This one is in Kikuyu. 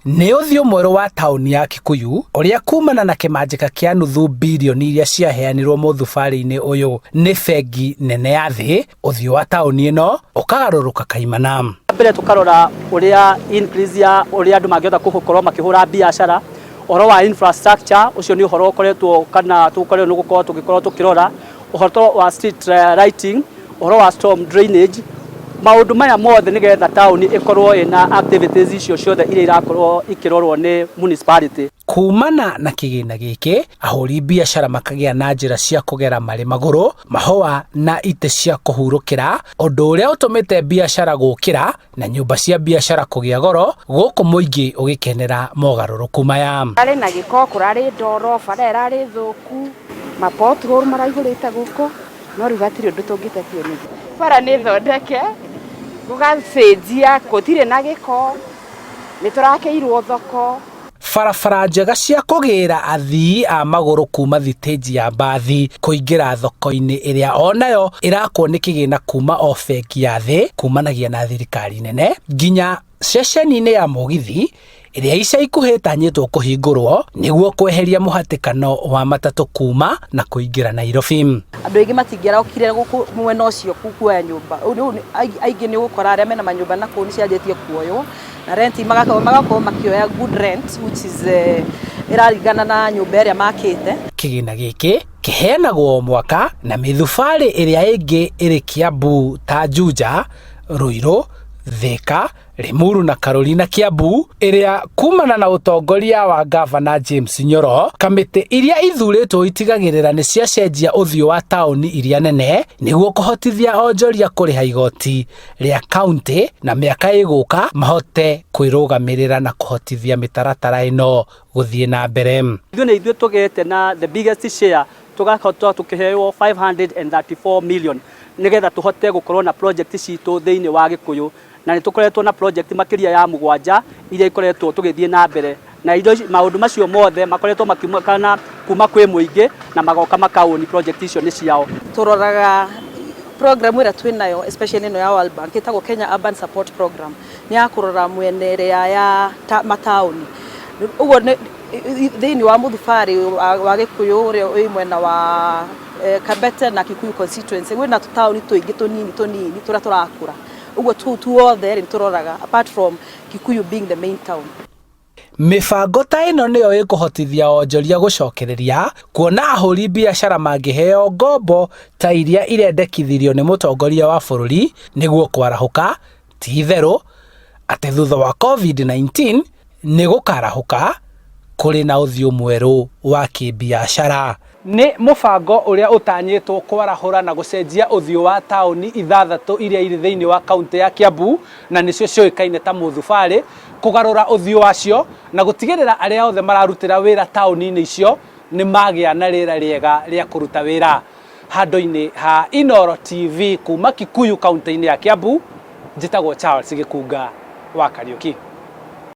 Nĩ ũthiũ mwerũ wa taũni ya Kikuyu ũrĩa kumana na kĩmanjĩka kĩa nuthu birioni iria ciaheanirwo mũthubarĩ-inĩ ũyũ nĩ bengi nene ya thĩ, ũthiũ wa taũni ĩno ũkagarũrũka kaimana. Mbere tũkarora ũrĩa increase ya ũrĩa andũ mangĩhota gũkorwo makĩhũra biacara, ũhoro wa infrastructure ũcio nĩ ũhoro ũkoretwo kana tũkoretwo nĩ gũkorwo tũgĩkorwo tũkĩrora, ũhoro wa street lighting, ũhoro wa storm drainage, maũndũ maya mothe nĩgetha taũni ĩkorwo ĩna activities icio ciothe iria irakorwo ikĩrorwo nĩ municipality. Kumana na kĩgĩna gĩkĩ, ahũri biacara makagĩa na njĩra cia kũgera marĩ magũrũ, mahũa na itĩ cia kũhurũkĩra, ũndũ ũrĩa ũtũmĩte biacara gũkĩra na nyũmba cia biacara kũgĩa goro, gũkũ mũingĩ ũgĩkenera mogarũrũku maya. Kũrarĩ na gĩko, kũrarĩ ndoro, bara ĩrarĩ thũku, ma pothole maraihũrĩte gũkũ, no rĩu hatirĩ ũndũ tũngĩtetio nĩguo. Bara nĩ thondeke, gũgacenjia, gũtirĩ na gĩko, nĩ tũrakĩirwo thoko. Barabara njega cia kũgĩra athii a magũrũ kuma thitĩnji ya mbathi kũingĩra thoko-inĩ ĩrĩa onayo ĩrakwo nĩ kĩgĩna kuma o bengi ya thĩ kumanagia na thirikari nene nginya ceceni-inĩ ya mũgithi ĩrĩa ica ikuhĩ ĩtanyĩtwo kũhingũrwo nĩguo kweheria mũhatĩkano wa matatũ kuma na kũingĩra Nairobi. Andũ aingĩ matingĩrokire gũkũ mwena ũcio kuoya nyũmba. Rĩu aingĩ nĩ ũgũkora arĩa mena manyũmba na kũu nĩ cianjĩtie kuoywo na rent magakorwo makĩoya good rent which is ĩraringana na nyũmba ĩrĩa makĩte. Kĩgĩna gĩkĩ kĩheanagwo o mwaka na mĩthubarĩ ĩrĩa ĩngĩ ĩrĩ Kiambu ta Juja, Ruiru, Thika, Limuru na Karuri na Kiambu ĩrĩa kumana na ũtongoria wa ngavana James Nyoro, kamĩtĩ iria ithurĩtwo itigagĩrĩra nĩ ciacenjia ũthiũ wa taũni iria nene nĩguo kũhotithia onjoria kũrĩha igoti rĩa kauntĩ na mĩaka ĩgũka mahote kwĩrũgamĩrĩra na kũhotithia mĩtaratara ĩno gũthiĩ na mbere. Ithuĩ nĩ ithuĩ tũgĩte na the biggest share, tũgahota tũkĩheo 534 million nĩgetha tũhote gũkorwo na project citũ thĩinĩ wa Gĩkũyũ, na nĩ tũkoretwo na project makĩria ya 7 iria ikoretwo tũgĩthiĩ na mbere na indo maũndũ macio mothe makoretwo makiumana kuma kwĩ mũingĩ na magoka makaũni project icio nĩ ciao. Tũroraga program ĩrĩa twĩ nayo, especially ĩno ya World Bank ĩtagwo Kenya Urban Support Program, nĩ ya kũrora mwena ĩrĩa ya mataũni. Ũguo thĩinĩ wa mũthubarĩ wa Gĩkũyũ ũrĩa wĩ mwena wa Kabete na Kikuyu constituency, kwĩna tũtaũni tũingĩ tũnini tũnini tũrĩa tũrakũra. Ũguo tũu tuothe rĩ tũroraga apart from Kikuyu being the main town. Mĩbango ta ĩno nĩyo ĩkũhotithia onjoria gũcokereria kuona ahũri biacara mangĩheo ngombo ta iria irendekithirio nĩ mũtongoria wa bũrũri nĩguo kwarahũka, ti itherũ atĩ thutha wa COVID-19 nĩ gũkarahũka kũrĩ na ũthiũ mwerũ wa kĩbiacara. Nĩ mũbango ũrĩa ũtanyĩtwo kwarahũra na gũcenjia ũthiũ wa taũni 6 iria irĩ thĩinĩ wa kaũntĩ ya Kiambu na nĩcio ciũĩkaine ta mũthubarĩ, kũgarũra ũthiũ wacio na gũtigĩrĩra arĩa othe mararutĩra wĩra taũni-inĩ icio nĩ magĩa na rĩera rĩega rĩa kũruta wĩra. Handũ-inĩ ha Inooro TV kuma Kikuyu kaũntĩ-inĩ ya Kiambu, njĩtagwo Charles Gĩkunga wa Kariũki.